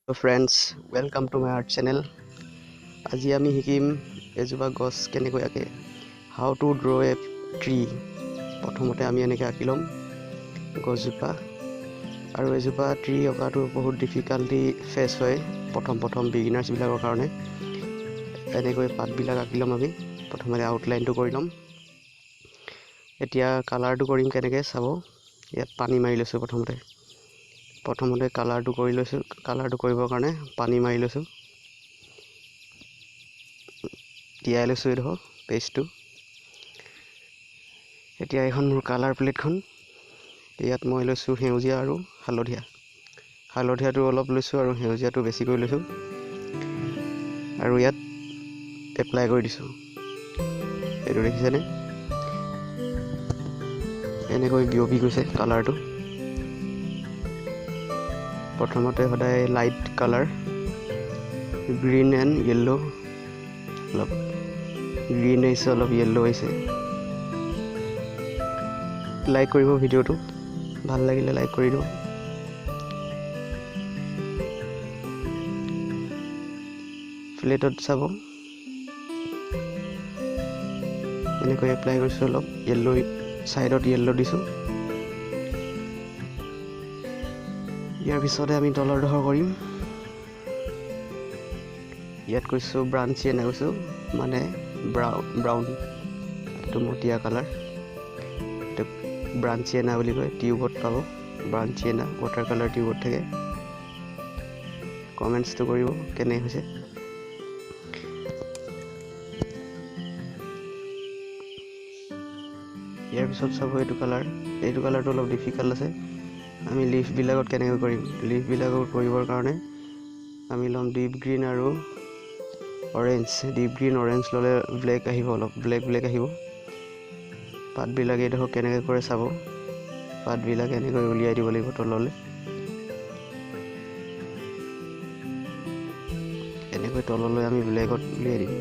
Friends, welcome to my art channel. আজি আমি শিকিম এজোপা গছ কেনেকৈ আঁকে, how to draw a tree. প্ৰথমতে আমি এনেকৈ আঁকি ল'ম গছজোপা। আৰু এজোপা ট্ৰী অঁকাটো বহুত ডিফিকাল্টি ফেচ হয় প্ৰথম প্ৰথম বিগিনাৰ্ছবিলাকৰ কাৰণে। এনেকৈ পাতবিলাক আঁকি ল'ম আমি, প্ৰথমতে আউটলাইনটো কৰি ল'ম। এতিয়া কালাৰটো কৰিম কেনেকৈ চাব। ইয়াত পানী মাৰি লৈছোঁ, প্ৰথমতে প্ৰথমতে কালাৰটো কৰি লৈছোঁ। কালাৰটো কৰিবৰ কাৰণে পানী মাৰি লৈছোঁ, তিয়াই লৈছোঁ এইডোখৰ পেজটো। এতিয়া এইখন মোৰ কালাৰ প্লেটখন। ইয়াত মই লৈছোঁ সেউজীয়া আৰু হালধীয়া। হালধীয়াটো অলপ লৈছোঁ আৰু সেউজীয়াটো বেছিকৈ লৈছোঁ আৰু ইয়াত এপ্লাই কৰি দিছোঁ। এইটো দেখিছেনে, এনেকৈ বিয়পি গৈছে কালাৰটো। প্ৰথমতে সদায় light colour, green and yellow', অলপ গ্ৰীণ আহিছে, অলপ য়েল্ল' আহিছে। লাইক কৰিব ভিডিঅ'টো, ভাল লাগিলে লাইক কৰি দিব। প্লেটত চাব, এনেকৈ এপ্লাই কৰিছোঁ। অলপ য়েল্ল', ছাইডত য়েল্ল' দিছোঁ। ইয়াৰ পিছতে আমি তলৰডোখৰ কৰিম। ইয়াত কৈছোঁ ব্ৰাঞ্চিয়েনা কৈছোঁ, মানে ব্ৰাউন, এইটো মটীয়া কালাৰ, এইটো ব্ৰাঞ্চিয়েনা বুলি কয়। টিউবত পাব ব্ৰাঞ্চিয়েনা, ৱাটাৰ কালাৰ টিউবত থাকে। কমেণ্টছটো কৰিব কেনে হৈছে। ইয়াৰ পিছত চাব এইটো কালাৰ, এইটো কালাৰটো অলপ ডিফিকাল্ট আছে। আমি লিফবিলাকত কেনেকৈ কৰিম? লিফবিলাকত কৰিবৰ কাৰণে আমি ল'ম ডিপ গ্ৰীণ আৰু অৰেঞ্জ। ডিপ গ্ৰীণ অৰেঞ্জ ল'লে ব্লেক আহিব, অলপ ব্লেক ব্লেক আহিব। পাতবিলাক এইডোখৰ কেনেকৈ কৰে চাব। পাতবিলাক এনেকৈ উলিয়াই দিব লাগিব তললৈ, এনেকৈ তললৈ আমি ব্লেকত উলিয়াই দিম।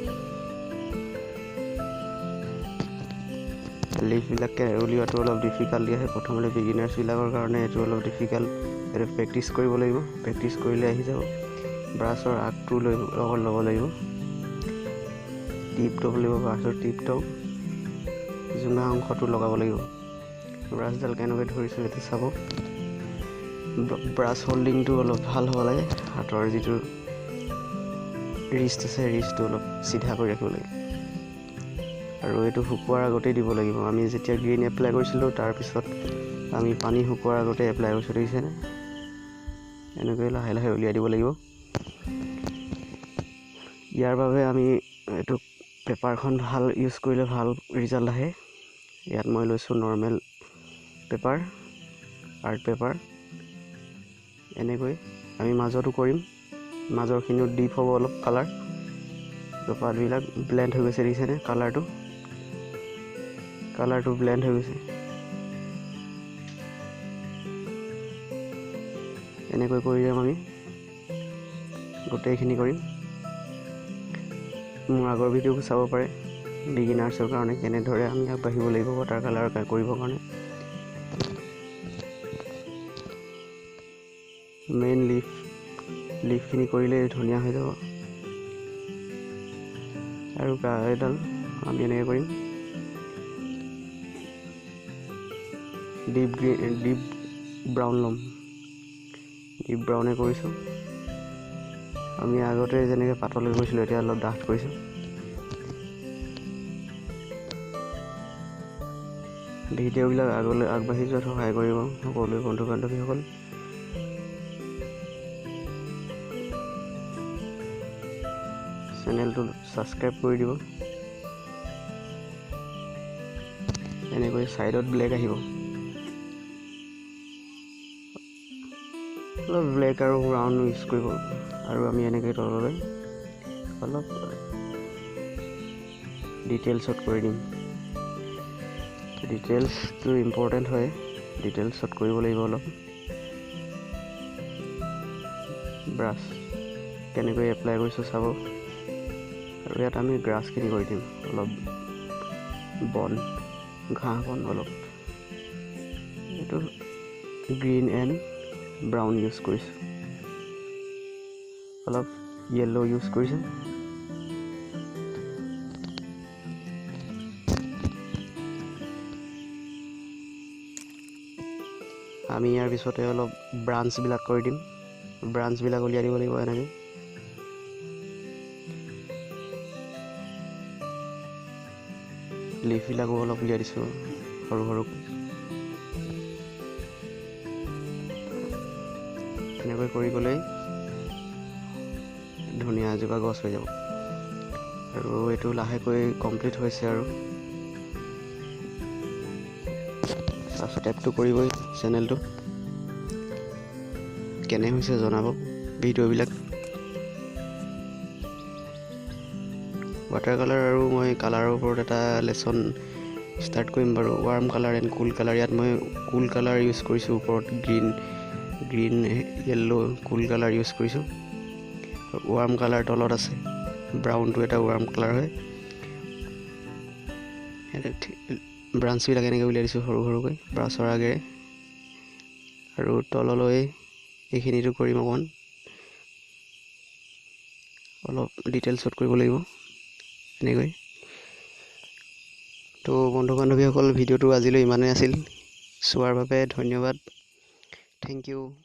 লিফবিলাক উলিওৱাটো অলপ ডিফিকাল্টি আহে প্ৰথমতে বিগিনাৰ্ছবিলাকৰ কাৰণে, এইটো অলপ ডিফিকাল্ট। এইটো প্ৰেক্টিছ কৰিব লাগিব, প্ৰেক্টিছ কৰিলে আহি যাব। ব্ৰাছৰ আগটো লৈ লগত ল'ব লাগিব, টিপ ল'ব লাগিব, ব্ৰাছৰ টিপটো জোঙা অংশটো লগাব লাগিব। ব্ৰাছডাল কেনেকৈ ধৰিছোঁ সেইটো চাব। ব্ৰাছ হোল্ডিংটো অলপ ভাল হ'ব লাগে, হাতৰ যিটো ৰিষ্ট আছে ৰিষ্টটো অলপ চিধা কৰি ৰাখিব লাগে। আৰু এইটো শুকোৱাৰ আগতেই দিব লাগিব। আমি যেতিয়া গ্ৰীণ এপ্লাই কৰিছিলোঁ, তাৰপিছত আমি পানী শুকোৱাৰ আগতে এপ্লাই কৰিছোঁ, দেখিছেনে? এনেকৈ লাহে লাহে উলিয়াই দিব লাগিব। ইয়াৰ বাবে আমি এইটো পেপাৰখন ভাল ইউজ কৰিলে ভাল ৰিজাল্ট আহে। ইয়াত মই লৈছোঁ নৰ্মেল পেপাৰ, আৰ্ট পেপাৰ। এনেকৈ আমি মাজতো কৰিম, মাজৰখিনিও ডিপ হ'ব অলপ কালাৰ। পাতবিলাক ব্লেণ্ড হৈ গৈছে, দেখিছেনে? কালাৰটো ব্লেণ্ড হৈ গৈছে। এনেকৈ কৰি যাম আমি, গোটেইখিনি কৰিম। মোৰ আগৰ ভিডিঅ'বোৰ চাব পাৰে, বিগিনাৰ্ছৰ কাৰণে কেনেদৰে আমি আগবাঢ়িব লাগিব ৱাটাৰ কালাৰ কৰিবৰ কাৰণে। মেইন লিফখিনি কৰিলেই ধুনীয়া হৈ যাব। আৰু এডাল আমি এনেকৈ কৰিম, ডিপ গ্ৰীণ, ডিপ ব্ৰাউন ল'ম, ডিপ ব্ৰাউনে কৰিছোঁ। আমি আগতে যেনেকৈ পাতলকৈ কৰিছিলোঁ, এতিয়া অলপ ডাঠ কৰিছোঁ। ভিডিঅ'বিলাক আগলৈ আগবাঢ়ি যোৱাত সহায় কৰিব সকলোৱে বন্ধু বান্ধৱীসকল। চেনেলটো ছাবস্ক্ৰাইব কৰি দিব। এনেকৈ ছাইডত ব্লেক আহিব, অলপ ব্লেক আৰু ব্ৰাউন ইউজ কৰিব। আৰু আমি এনেকৈ তললৈ অলপ ডিটেইলছত কৰি দিম। ডিটেইলছটো ইম্পৰ্টেণ্ট হয়, ডিটেইলছত কৰিব লাগিব অলপ। ব্ৰাছ কেনেকৈ এপ্লাই কৰিছোঁ চাব। আৰু ইয়াত আমি গ্ৰাছখিনি কৰি দিম, অলপ বন, ঘাঁহ বন অলপ। এইটো গ্ৰীণ এণ্ড ব্ৰাউন ইউজ কৰিছোঁ। অলপ য়েল্ল' ইউজ কৰিছোঁ। আমি ইয়াৰ পিছতে অলপ ব্ৰাঞ্চবিলাক কৰি দিম। ব্ৰাঞ্চবিলাক উলিয়াই দিব লাগিব এনেকৈ। লিফবিলাকো অলপ উলিয়াই দিছোঁ সৰু সৰু। এনেকৈ কৰি গ'লেই ধুনীয়া এজোপা গছ হৈ যাব। আৰু এইটো লাহেকৈ কমপ্লিট হৈছে। আৰু ছাবস্ক্ৰাইবটো কৰিবই চেনেলটো। কেনে হৈছে জনাব ভিডিঅ'বিলাক। ৱাটাৰ কালাৰ আৰু মই কালাৰৰ ওপৰত এটা লেচন ষ্টাৰ্ট কৰিম বাৰু, warm colour and cool colour. ইয়াত মই কুল কালাৰ ইউজ কৰিছোঁ, ওপৰত green yellow cool colour use কৰিছোঁ। ৱাৰ্ম কালাৰ তলত আছে, ব্ৰাউনটো এটা ৱাৰ্ম কালাৰ হয়। ব্ৰাঞ্চবিলাক এনেকৈ উলিয়াই দিছোঁ সৰু সৰুকৈ ব্ৰাছৰ আগেৰে। আৰু তললৈ এইখিনিতো কৰিম, অকণমান অলপ ডিটেইলছত কৰিব লাগিব এনেকৈ। তো বন্ধু বান্ধৱীসকল, ভিডিঅ'টো আজিলৈ ইমানেই আছিল। চোৱাৰ বাবে ধন্যবাদ। Thank you.